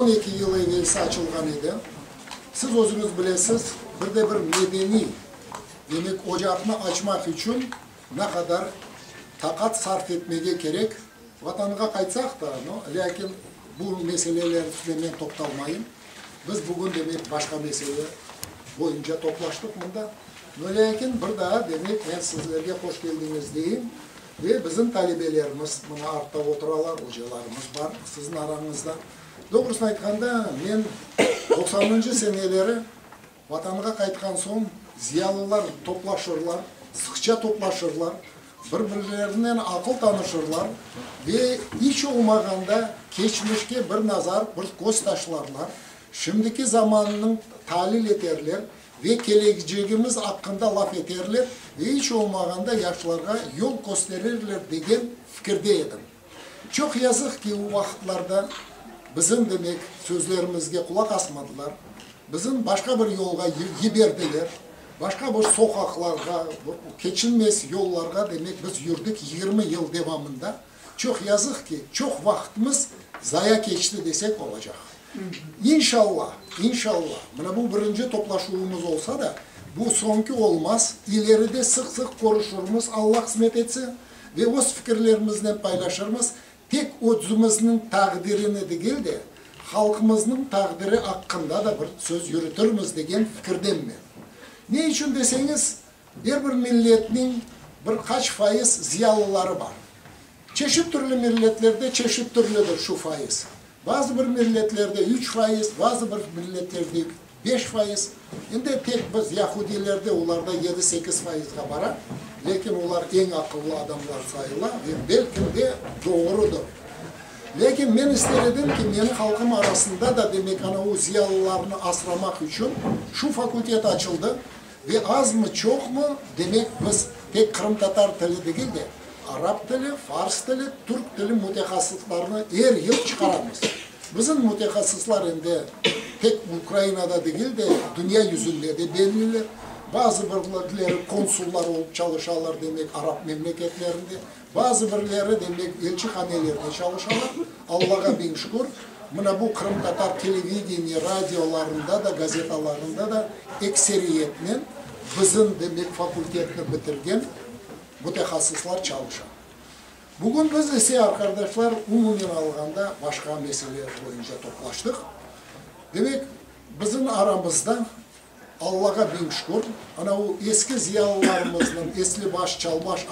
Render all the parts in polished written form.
12 yıl evelsi açılğan edi. Siz özüñiz bilesiz, bir de bir medeniy, demek, ocaqnı açmaq içün ne qadar taqat sarf etmege kerek. Vatanğa qaytsaq da, no, lâkin bu meseleler üstüne men toqtalmayım. Biz bugün, demek, başqa mesele boyunca toplaştıq mında. No, lâkin bir daa, demek, men sizlerge hoş keldiñiz deyim. Ve bizim talebelerimiz mına artta oturalar, ocalarımız bar siziñ arañızda. Doğrusını aytqanda, men doqsanıncı seneleri Vatanğa qaytqan soñ ziyalılar toplaşırlar, sıqça toplaşırlar, bir-birlerinen aqıl tanışırlar ve iç olmağanda keçmişke bir nazar, bir köz taşlarlar, şimdiki zamannıñ talil eterler ve kelecegimiz aqqında laf eterler ve iç olmağanda yaşlarğa yol kösterirler degen fikirde edim. Çoq yazıq ki, o vaqıtlarda bizim, demek, sözlerimizge qulaq asmadılar, bizim başqa bir yolğa yiberdiler, başqa bir soqaqlarğa, keçilmez yollarğa, demek, biz yürdik 20 yıl devamında. Çoq yazıq ki, çoq vaqıtımız zaya keçti desek olacaq. İnşallah, inşallah, mına bu birinci toplaşuvımız olsa da, bu soñki olmaz, ileride sıq-sıq körüşürmiz, Alla qısmet etse, ve öz fikirlerimiznen paylaşırmız, tek özümizniñ taqdirini degil de, halqımıznıñ taqdiri aqqında da bir söz yürütirmiz degen fikirdem men. Ne içün deseñiz, Er bir milletniñ bir qaç fayız ziyalıları bar. Çeşit türlü milletlerde çeşit türlüdir şu fayız. Bazı bir milletlerde 3%, bazı bir milletlerde 5%. Endi tek biz yahudiylerde olarda yedi-sekiz fayızğa bara, lâkin olar eñ aqıllı adamlar sayıla ve belkim de doğrudır. Lâkin men ister edim ki, meni halqım arasında da, demek, ana o ziyalılarnı asramaq içün şu fakultet açıldı. Ve azmı, çoqmı, demek, biz tek qırımtatar tili degil de, arap tili, fars tili, türk tili mütehassıslarını er yıl çıqaramız. Bizim mütehassıslar endi tek Ukrainada degil de, dünya yüzünde de belliler. Bazı birleri konsullar olıp çalışalar, demek, arap memleketlerinde, bazı birleri, demek, elçihanelerde çalışalar. Allağa biñ şükür, mına bu qırımtatar televideniye, radiolarında da, gazetalarında da ekseriyetnen bizim, demek, fakultetni bitirgen mütehassıslar çalışa. Bugün biz ise, arqardaşlar, umumen alğanda başqa mesele boyunca toplaştıq. Demek, bizim aramızda, Allağa biñ şükür, ana o eski ziyalılarımıznıñ, esli-baş, çalbaş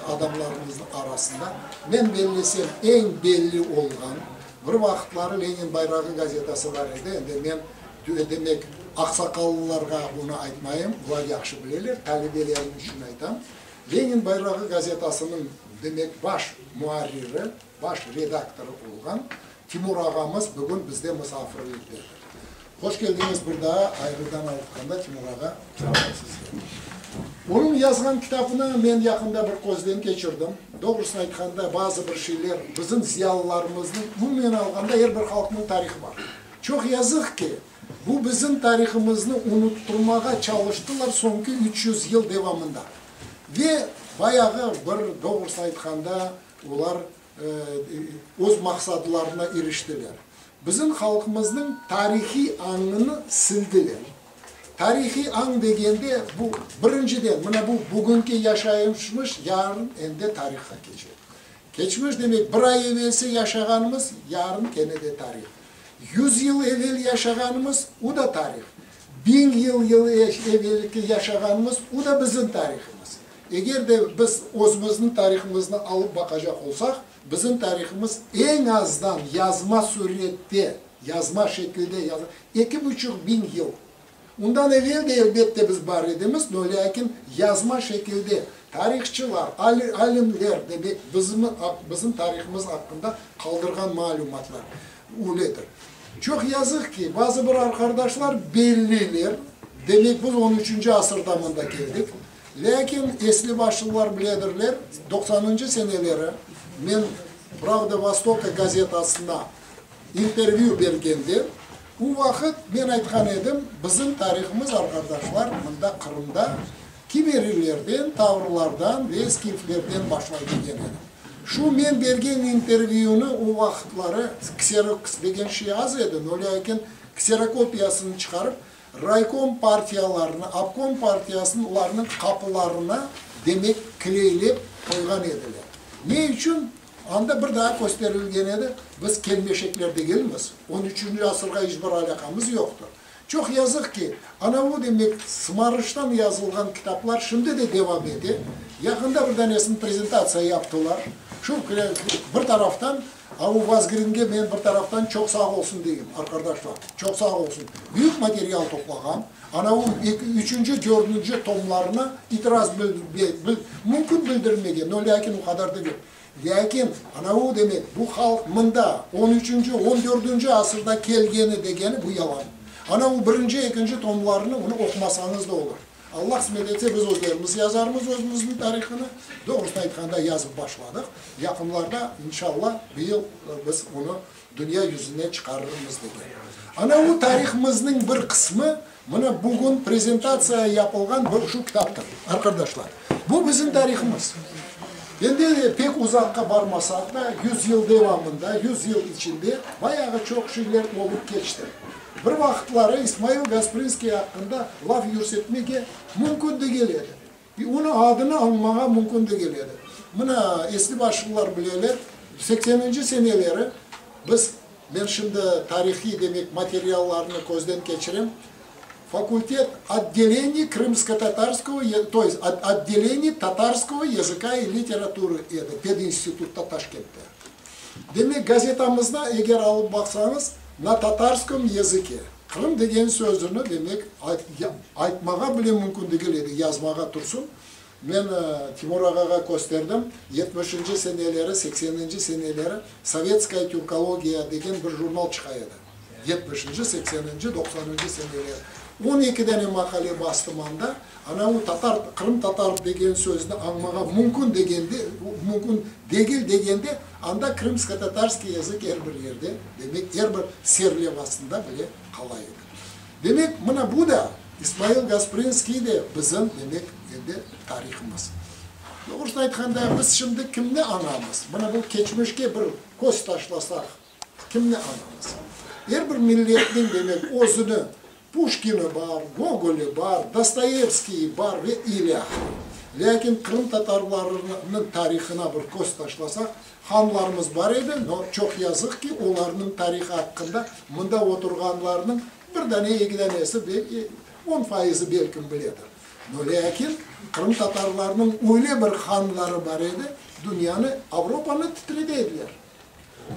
adamlarımıznıñ arasında, men bellesem, eñ belli olğan, bir vaqıtları Lenin bayrağı gazetası bar edi, endi men, demek, aqsaqallılarğa bunı aytmayım, bular yahşı bileler, talebelerim içün aytam, Lenin bayrağı gazetasınıñ, demek, baş muarriri, baş redaktorı olğan Timur ağamız bugün bizde musafirliktedir. Hoş keldiñiz bir daa, ayrıdan aytqanda, Timur ağa, sizge. Onıñ yazğan kitabını men yaqında bir közden keçirdim. Doğrusını aytqanda, bazı bir şeyler bizim ziyalılarımıznıñ, umumen alğanda, er bir halqnıñ tarihı bar. Çoq yazıq ki, bu bizim tarihımıznı unutturmağa çalıştılar soñki 300 yıl devamında. Ve bayağı bir, doğrusını aytqanda, olar öz maqsadlarına iriştiler. Bizim halqımıznıñ tarihiy añını sildiler. Tarihiy añ degende, bu, birinciden, mına bu bugünki yaşayışımız yarın endi tarihqa keçe. Keçmiş demek, bir ay evelsi yaşağanımız, yarın kene de tarih. Yüz yıl evel yaşağanımız, o da tarih. Biñ yıl yıl evelki yaşağanımız, o da bizim tarihimiz. Eger de biz özümizniñ tarihimizni alıp baqacaq olsaq, bizim tarihimiz eñ azdan yazma sürette, yazma şekilde 2500 yıl. Ondan evel de, elbette, biz bar edimiz, no lâkin yazma şekilde tarihçılar, alimler, demek, bizim tarihimiz aqqında qaldırğan malümatlar öyledir. Çoq yazıq ki, bazı bir arqardaşlar belleyler, demek, biz on üçünci asırda mında keldik, Lâkin esli-başlılar biledirler, doqsanıncı seneleri men Pravda Vostoka gazetasına intervyü bergende, o vaqıt men aytqan edim, bizim tarihımız, arqadaşlar, mında Qırımda kimerilerden, tavrlardan ve skiflerden başlay degen edim. Şu men bergen intervyunı o vaqıtları kseroks degen şey az edi, no lâkin kserokopiyasını çıqarıp, raykom partiyalarını, obkom partiyasınlarnıñ qapılarına, demek, kleylep qoyğan ediler. Ne içün? Anda bir daa kösterilgen edi, biz kelmeşekler degilmiz, on üçünci asırğa iç bir alâqamız yoqtır. Çoq yazıq ki, ana bu demek sımarıştan yazılğan kitaplar şimdi de devam ete. Yaqında bir danesini prezentatsiya yaptılar. Şu bir taraftan, a bu Vazgringe men bir taraftan çoq sağ olsun deyim, arqardaşlar, çoq sağ olsun. Büyük material toplağan. Ana bu eki, üçünci, dördünci tomlarına itiraz mümkün bildirmege, no lâkin o qadar degil. Lâkin, ana bu demek, bu halq mında on üçünci, on dördünci asırda kelgeni degeni, bu yalan. Ana bu birinci, ekinci tomlarını, onı oqumasañız da olur. Allah qısmet etse, biz özlerimiz yazarmız özümizniñ tarihını. Doğrusını aytqanda, yazıp başladıq. Yaqınlarda, inşalla, bıyıl biz onı dünya yüzüne çıqarırmız degen. Ana bu tarihımıznıñ bir qısmı, mına bugün prezentatsiya yapılğan bir şu kitaptır, arqadaşlar. Bu bizim tarihımız. Endi pek uzaqqa barmasaq da, yüz yıl devamında, yüz yıl içinde bayağı çoq şeyler olıp keçti. Bir vaqıtları İsmail Gasprinskiy aqqında laf yürsetmege mümkün degil edi. Onıñ adını añmağa mümkün degil edi. Mına, esli-başlılar bileler, sekseninci seneleri biz, men şimdi tarihiy, demek, materiallarnı közden keçirem, fakultet otdeleniye krımskotatarskogo, to est, otdeleniye tatarskogo yazıka i literaturı edi pedinstitutta Taşkentte. Demek, gazetamızda, eger alıp baqsañız, na tatarskom yazıke, Qırım degen sözüni, demek, aytmağa bile mümkün degil edi, yazmağa tursun. Men Timur ağağa kösterdim, yetmişinci seneleri, sekseninci seneleri Sovetskaya türkologiya degen bir jurnal çıqa edi. Yetmişinci, sekseninci, doqsanıncı seneleri. 12 dane maqale bastım anda. Ana o tatar, qırımtatar degen sözni añmağa mümkün degende, mümkün degil degende, anda krımskotatarskiy yazık er bir yerde, demek, er bir serlevasında bile qala edi. Demek, mına bu da, İsmail Gasprinskiy de bizim, demek, endi tarihımız. Doğrusını aytqanda, biz şimdi kimni añamız? Mına bu keçmişke bir köz taşlasaq, Kimni añamız? Er bir milletniñ, demek, özüni Puşkini bar, Gogoli bar, Dostoyevskiyi bar ve ilâhre. Lâkin qırımtatarlarınıñ tarihına bir köz taşlasaq, hanlarımız bar edi, no, çoq yazıq ki, olarnıñ tarihı aqqında mında oturğanlarnıñ bir dane, eki danesi, belki, on fayızı belkim biledir. No, lâkin qırımtatarlarnıñ öyle bir hanları bar edi, dünyanı, Avropanı titrete ediler.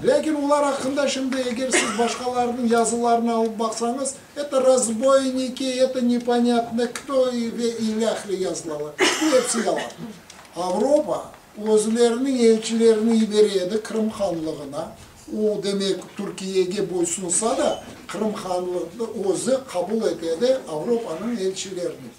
Lâkin olar aqqında şimdi eger siz başqalarınıñ yazılarını alıp baqsañız, eto razboyniki, eto neponyatno kto ve ilâhre yazılalar. Bu episi yalan. Avropa özleriniñ elçilerini yibere edi Qırım hanlığına. O, demek, Türkiyege boysunsa da, Qırım hanlığı özü qabul ete edi Avropanıñ elçilerini.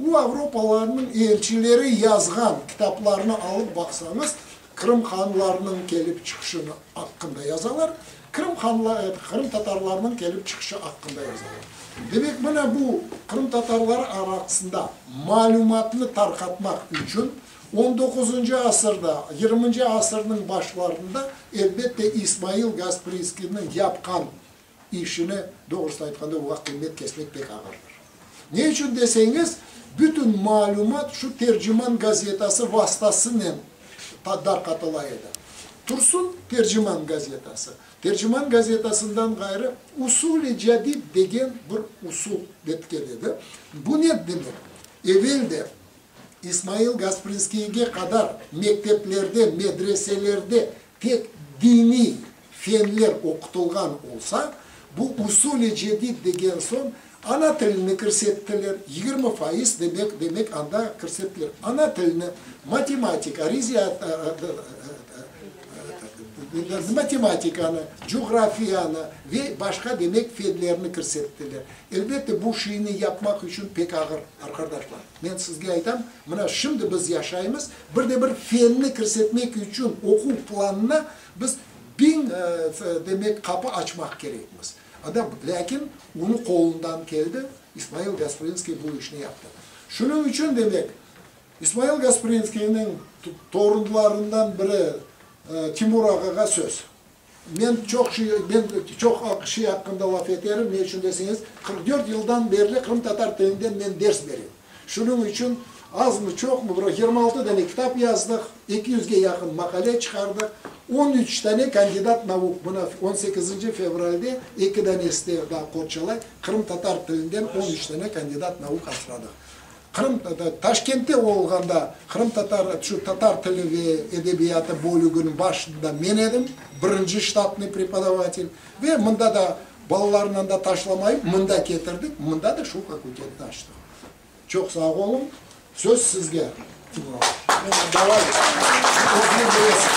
O avropalarnıñ elçileri yazğan kitaplarnı alıp baqsañız, Qırım hanlarınıñ kelip çıqışını aqqında yazalar, Qırım hanları, qırımtatarlarnıñ kelip çıqışı aqqında yazalar. Demek, mına bu qırımtatarlar arasında malümatnı tarqatmaq içün on doquzıncı asırda, yirminci asırnıñ başlarında, elbette, İsmail Gasprinskiyniñ yapqan işini, doğrusını aytqanda, oña qıymet kesmek pek ağırdır. Ne içün deseñiz, bütün malümat şu Terciman gazetası vastasınen darqatıla edi. Tursun Terciman gazetası. Terciman gazetasından ğayrı Usul-i Cedid degen bir usul etken edi. Bu ne demek? Evel de İsmail Gasprinskiyge qadar mekteplerde, medreselerde tek diniy fenler oqutılğan olsa, bu usul-i cedid degen soñ ana tilini kirsettiler, 20%, demek, demek anda kirsettiler ana tilini, matematika, riziyat, matematikanı, coğrafiyanı ve başqa, demek, fenlerni kirsettiler. Elbette, bu şeyni yapmaq içün pek ağır, arqadaşlar. Men sizge aytam, mına şimdi biz yaşaymız, bir de bir fenni kirsetmek içün oquv planına biz biñ, demek, qapı açmaq kerekmiz. Adam, lâkin onıñ qolundan keldi, İsmail Gasprinskiy bu işni yaptı. Şunıñ içün, demek, İsmail Gasprinskiyniñ torunlarından biri. Timur ağağa söz. Men çoq şey, men çoq şey aqqında laf eterim, ne içün deseñiz, 44 yıldan berli qırımtatar tilinden men ders berem. Şunıñ içün azmı, çoqmı, bir 26 dane kitap yazdıq, 200ge yaqın maqale çıqardıq, 13 dane kandidat nauk, mına 18 fevralde eki danesi de daa qorçalay, qırımtatar tilinden 13 dane kandidat nauk asradıq. Qırım, Taşkentte olğanda qırımtatar, şu tatar tili ve edebiyatı bölüginiñ başında men edim, birinci ştatnıy prepodavatel. Ve mında da balalarnı da taşlamayıp, mında ketirdik, mında da şu fakultetni açtıq. Çoq sağ oluñ. Söz sizge, Timur ağa. Davay, özüñiz bilesiz.